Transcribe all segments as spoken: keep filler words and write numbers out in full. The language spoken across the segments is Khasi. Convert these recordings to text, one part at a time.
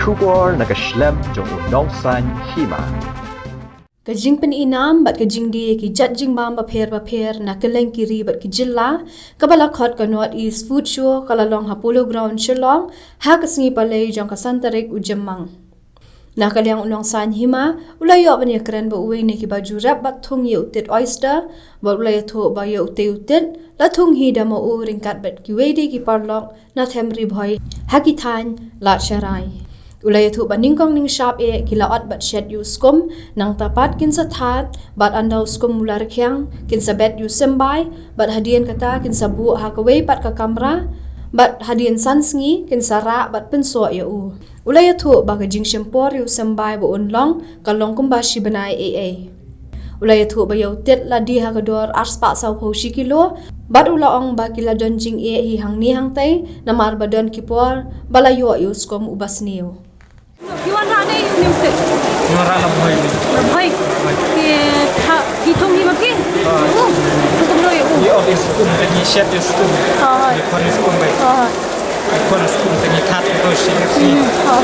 Khubor na ka shlem jong u Nongsaiñ Hima. Ka jingpyni nam bad ka jingdie ki jait jingbam bapher bapher na kylleng ki ri bad ki jylla, kaba la khot ka North East Food Show, ka la long ha Polo Ground Shillong ha ka sngi Palei jong ka san tarik u Jymmang. Na ka liang u Nongsaiñ Hima u la ïoh ban ïakren bad uwei na kiba ju rep bad thung ïa u tit oyster, bad u la ïathuh ba ïa utei u tit la thung hi da ma u ryngkat bad kiwei de ki paralok na them Ri Bhoi ha ki thaiñ Lad Sharai. U la ïathuh ba nyngkong nyngshap eh ki la ot bad shet ïa u skum, nangta pat kin sa thad bad ynda u skum u la rkhiang kin sa bet ïa u symbai, bad hadien kata kin sa buh ha kawei pat ka kamra, bad hadien san sngi kin sa rah bad pynsoh ïa u. U la ïathuh ba ka jingshim por ïa u symbai ba un long ka long kumba shi bnai ei ei. U la ïathuh ba ïa u tit la die ha ka dor arspah sawphew shi kilo, bad u la ong ba ki la don jingeh hi hangne hangtei namar ba don ki por ba la ïoh ïa u skum uba sniew. Ki wan rah ne ïa u tit? Ki wan rah na Bhoi. Na Bhoi. Ki tha, ki thung hi ma ki? Ah. U. Ki thung hi u. Ki ot ïa u skum, ki shet ïa u skum. Ah. Ki khon ïa u skum bai. Ah. Ki khon ïa u skum, ki thad ko shi shi. Hmm. Ah.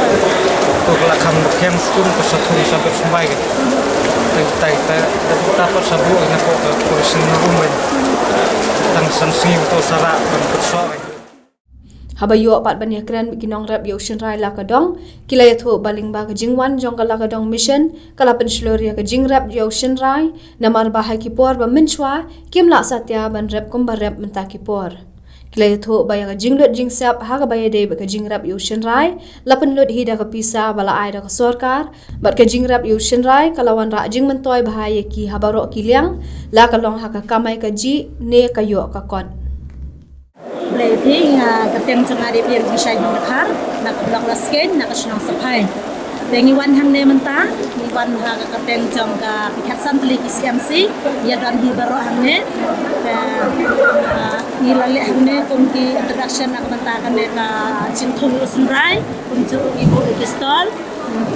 Ko la kham kham skum ko sa thung sa ko symbai ke. Tai tai tai tai ko sa bu na ko ko shi na rum bai. Tang san sngi ko sa rah ko so. Haba ïoh pat ban ïakren bad ki nongrep ïa u shynrai la ka dong, ki la ïathuh ba lyngba ka jingwan jong ka la ka dong mission ka la pynshlur ïa ka jingrep ïa u shynrai, namar ba ha ki por ba mynshuwa kim lah satia ban rep kumba rep mynta ki por. Ki la ïathuh ba ïa ka jinglut jingsep ha kaba ïadei bad ka jingrep ïa u shynrai la pynlut hi da ka pisa ba la ai da ka sorkar, bad ka jingrep ïa u shynrai ka la wanrah jingmyntoi bha ïa ki ha baroh ki liang, la ka long ha ka kamai kajih ne ka ïoh ka kot. Blei phi, nga ka kyrteng jong nga dei Piang Jingshai Hynriew Dkhar, na ka block Laskeiñ, na ka shnong Saphai. Te ngi wan hangne mynta, ngi wan ha ka kyrteng jong ka khatsan tylli ki C M C, ïa don hi baroh hangne. Te, ah, ngi la leh hangne kum ki introduction na ka bynta kane ka jingthung u shynrai, kumjuh ngi buh ki stall.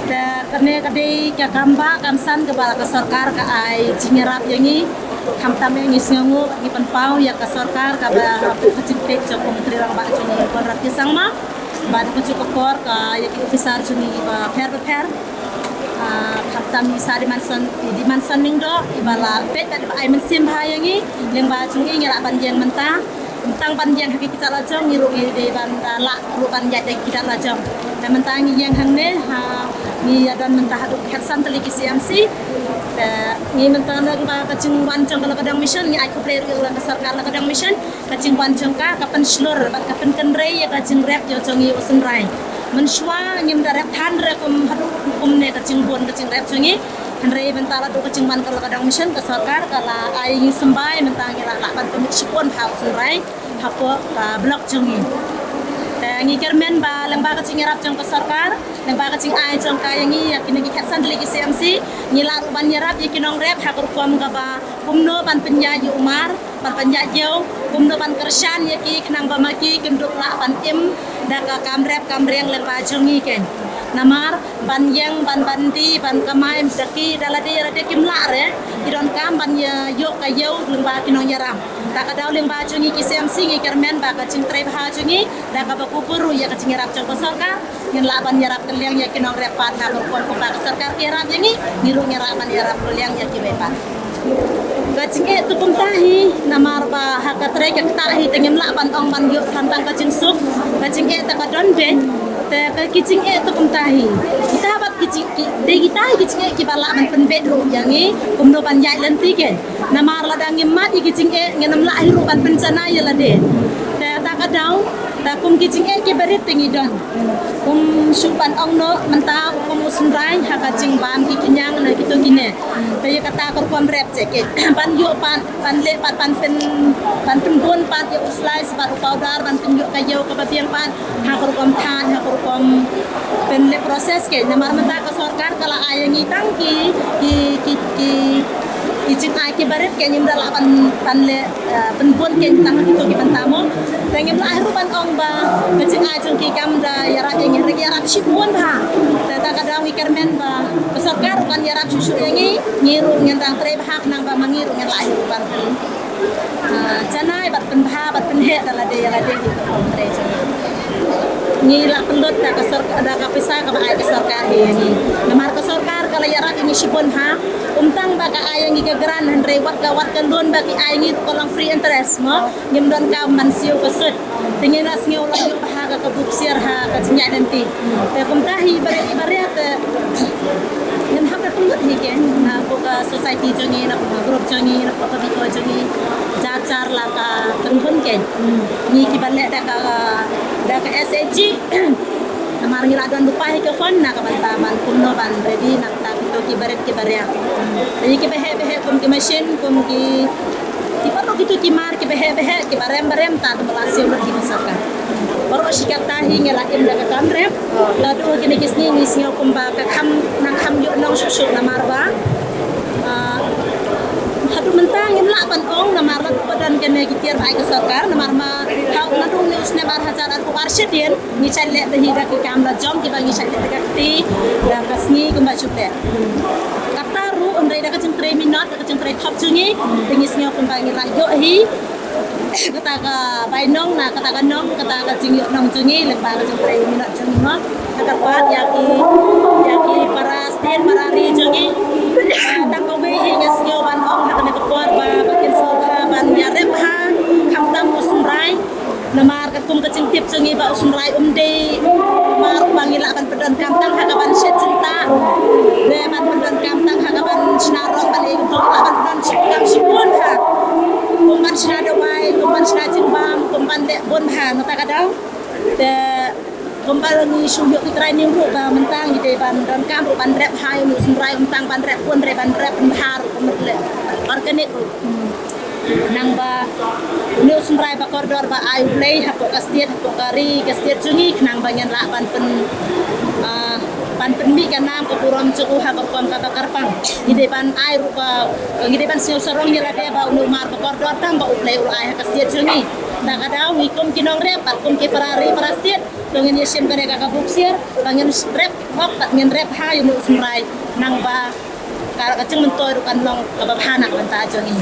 Te kane ka dei ka kam ba kam san kaba ka sorkar ka ai jingïarap ïa ngi. Khamtam ïa ngi sngewnguh, ngi pynpaw ïa ka sorkar kaba ka jingpeit jong u Myntri Rangbah jong ngi Conrad K Sangma. Bad ha kajuh ka por ka ïa ki officer jong ngi bapher bapher. Ah, khamtam i Sir Dimanson, i Dimanson Lyngdoh, iba la peit bad iba ai mynsiem bha ïa ngi. Lyngba jong ngi ngi lah ban ïeng mynta. Tang ban ïeng ha ki kjat la jong ngi ruh ngi dei ban, ah, lah ruh ban ïaid da ki kjat la jong. Te mynta ngi ïeng hangne, ha, ngi ïa don mynta haduh khatsan tylli ki C M C. Te ngi mynta na ka jingwan jong ka la ka dong mission, ngi ai khublei ruh ïa la ka sorkar la ka dong mission, ka jingwan jong ka, ka pynshlur bad ka pynkynrei ïa ka jingrep ïa jong ngi u shynrai. Mynshuwa ngim da rep than re kum haduh kumne ka jingbun ka jingrep jong ngi. Hynrei mynta la duh ka jingwan ka la ka dong mission ka sorkar ka la ai ngi symbai mynta ngi la lah ban pynmih shibun bha u shynrai. Hapoh ka block jong ngi. Te ngi kyrmen ba lyngba ka jingïarap jong ka sorkar, lyngba ka jingai jong ka ïa ngi ïa kine ki khatsan tylli ki C M C, ngi lah ruh ban ïarap ïa ki nongrep ha ka rukom kaba kumno ban pynïaid ïa u mar, ban pynïaid ïew, kumno ban kyrshan ïa ki khnang ba ma ki kin dup lah ban im da ka kam rep kam riang lyngba jong ngi kein. Namar ban ïeng, ban, ban die, ban kamai da ki da lade ïa lade kim lah re. Ki donkam ban ïa ïoh ka ïew lyngba ki nongïalam. Ta ka daw lyngba jong ngi ki C M C ngi kyrmen ba ka jingtrei bha jong ngi da kaba kubur ruh ïa ka jingïarap jong ka sorkar, ngin lah ban ïarap kylliang ïa ki nongrep pat ha ka rukom kumba ka sorkar ka ïarap ïa ngi, ngi ruh ngi lah ban ïarap kylliang ïa kiwei pat. Ka jingeh tu kumta hi, namar ba ha ka trei ka ktah hi te ngim lah ban ong ban ïoh than tang ka jingsuk. Ka jingeh te ka don beit, te ka ki jingeh tu kumta hi. Kita bad ki jing, ki, dei kita hi ki jingeh kiba lah ban pynbeit ruh ïa ngi kumno ban ïaid lynti kein. Namar lada ngim mad ïa ki jingeh ngin ym lah hi ruh ban pynjanai ïa lade. Te ta ka daw, ta kum ki jingeh kiba rit te ngi don. Kum shu ban ong noh mynta u kum u shynrai ha ka jingbam ki khñiang ne kito kine. Te ïa kata ka rukom rep je kein ban ïoh pat, ban leh pat, ban pyn, ban pynbun pat ïa u slice bad u powder, ban pynïoh ka ïew kaba biang pat ha ka rukom than, ha ka rukom pynleh process kein. Namar mynta ka sorkar ka la ai ïa ngi tang ki, ki, ki, ki, ki jingai kiba rit kein, ngim da lah ban, ban leh, eh, pynbun kein tang ha kito ki bynta mo. Te ngim lah ruh ban ong ba ka jingai jong ki kam da ïarap ïa ngi, hynrei ki ïarap shibun bha. Te ta ka daw ngi kyrmen ba ka sorkar kan ïarap shuh shuh ïa ngi, ngi ruh ngin dang trei bha khnang ba ma ngi ruh ngin lah ruh ban, ah, janai bad pynbha bad pynheh da lade ïa lade hi ka rukom trei jong ngi. Ngi la pynlut da ka sorkar, da ka pisa kaba ai ka sorkar hi ïa ngi. Namar ka sorkar ka la ïarap ïa ngi shibun ha. Ym tang ba ka ai ïa ngi ka grant, hynrei wat ka, wat ka loan ba ki ai ngi ruh ka long free interest mo. Ngim donkam ban siew ka sut. Te ngi la sngew la ïoh bha ka, ka buh ksiar ha ka jingïaid lynti. Te kumta hi baroh hi baroh te ngin hap ban pynlut hi kein, na ka society jong ngi, na ka group jong ngi, na ka committee jong ngi. Jar jar la ka kynhun kein. Ngi kiba leh da ka, da ka S H G. Namar ngi la don lypa hi ka fund na ka ban, ban kumno ban ready na kata kito ki barit ki baria. Te ngi kiba heh ba heh kum ki machine, kum ki, ki baroh kito ki mar kiba heh ba heh, kiba rem ba rem, ta ba la siew lut ki ba sorkar. Baroh shi katta hi ngi la im da ka kam rep. Naduh kine ki sngi ngi sngew kumba ka kham, nang kham ïoh nong shuh shuh namar ba, ah, haduh mynta ngim lah ban ong namar la ba don kane ki tiar ba ai ka sorkar namar ma, ha, naduh une u snem ar hajar arphew ar shadien ngi shait leh da hi da ki kam la jong kiba ngi shait leh da ka kti, da ka sngi kumba shu leh. Kata ruh hynrei da ka jingtrei minot, da ka jingtrei thop jong ngi, te ngi sngew kumba ngi la ïoh hi kata ka bainong, na kata ka nong, kata ka jingïoh nong jong ngi lyngba ka jingtrei minot jong ngi mo. Kata pat ïa ki, ïa ki para state, para ri jong ngi. Ah, tang kawei hi nga sngew ban ong ha kane ka por ba, ba kin sngewbha ban ïarep ha, khamtam u Sumrai. Namar katkum ka jingtip jong ngi ba u Sumrai um dei u mar uba ngi lah ban pyndonkam tang ha ka ban shet jingtah, ne ban pyndonkam tang ha ka ban shna rong balei, u dei lah ban pyndonkam shibun ha. Kum ban shna dawai, kum ban shna jingbam, kum ban leh bun ha, nangta ka daw. Te kumba ngi shu ïoh ki training ruh ba mynta ngi dei ban donkam ruh ban rep ha ïa une u Sumrai, ym tang ban rep bun, re ban rep bha ruh, kumba leh organic ruh. Nang ba une u Sumrai ba kordor ba ai U Blei hapoh ka state, hapoh ka ri, ka state jong ngi, khnang ba ngin lah ban pyn, ah, ban pynmih ka nam ka burom jong u ha ka rukom kaba kyrpang. Ngi dei ban ai ruh ba, ngi dei ban siew sarong ïa lade ba une u mar ba kordor tang ba U Blei u la ai ha ka state jong ngi. Ta ka daw ngi kum ki nongrep bad kum ki para ri para state, to ngin ïa shim kane ka, ka buh ksiar ba ngin rep hok bad ngin rep ha ïa une u Sumrai, nang ba ka, ka jingmyntoi ruh kan long kaba bha na ka bynta jong ngi.